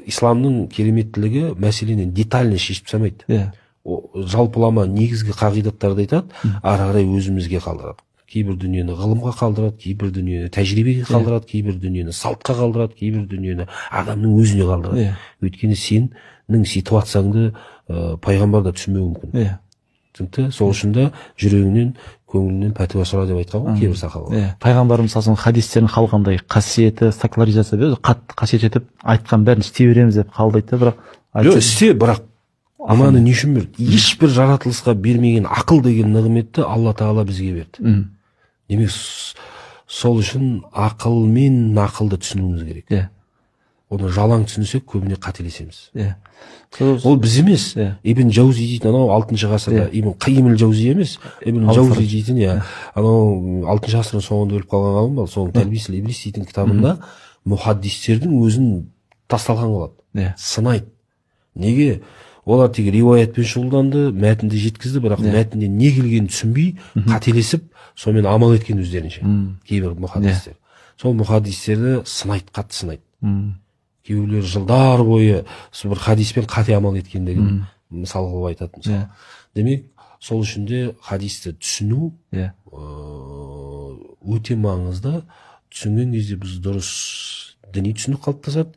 Исламның кереметтілігі мәселені детально шешіп тастамайды. Жалпылама негізгі қағидаттарды айтады, ары қарай өзімізге қалдырады. Кейбір дүниені ғылымға қалдырады, кейбір дүниені тәжірибеге қалдырады, кейбір дүниені салтқа қалдырады, кейбір дүниені адамның өзіне қалдырады. Өйткені сенің ситуацияңды пайғамбар да түсінбеуі мүмкін. Түсінікті? Сол үшін де жүрегіңнен, көңіліңнен пәтуа сұра деп айтқан ғой кейбір сахабалар. Иә, пайғамбарымыз саллаллаху алейхи хадистерін халық андай қасиеті сакрализация береді, қатты қасиет етіп айтқан, бәрін істей береміз деп қабылдайды да, бірақ Жоқ, істе, бірақ аманы не үшін берді? Ешбір жаратылысқа бермеген ақыл деген нығметті Алла Тағала бізге берді. Демек, сол үшін ақыл мен нақылды түсінуіміз керек. Оны жалаң түсінсек, көбіне қателесеміз. Ол біз емес. Ибн Жаузи дейтін анау алтыншы ғасырда, Ибн Қайим Жаузи емес, Ибн Жаузи дейтін, иә, анау алтыншы ғасырдың соңында өліп қалған ғалым бар. Соның «Тәлбисул Иблис» дейтін кітабында мұхаддистердің өзін тасталқан қылады, сынайды. Неге? Олар тек риуаятпен шұғылданды, мәтінді жеткізді, бірақ мәтінде не келгенін түсінбей, қателесіп, сонымен амал еткен өздерінше кейбір мұхаддистер. Сол мұхаддистерді сынайды, қатты сынайды. Кейбіреулер жылдар бойы сол бір хадиспен қате амал еткендігін мысал қылып айтады, мысалы. Демек, сол үшін де хадисті түсіну өте маңызды. Түсінген кезде біз дұрыс діни түсінік қалыптасады.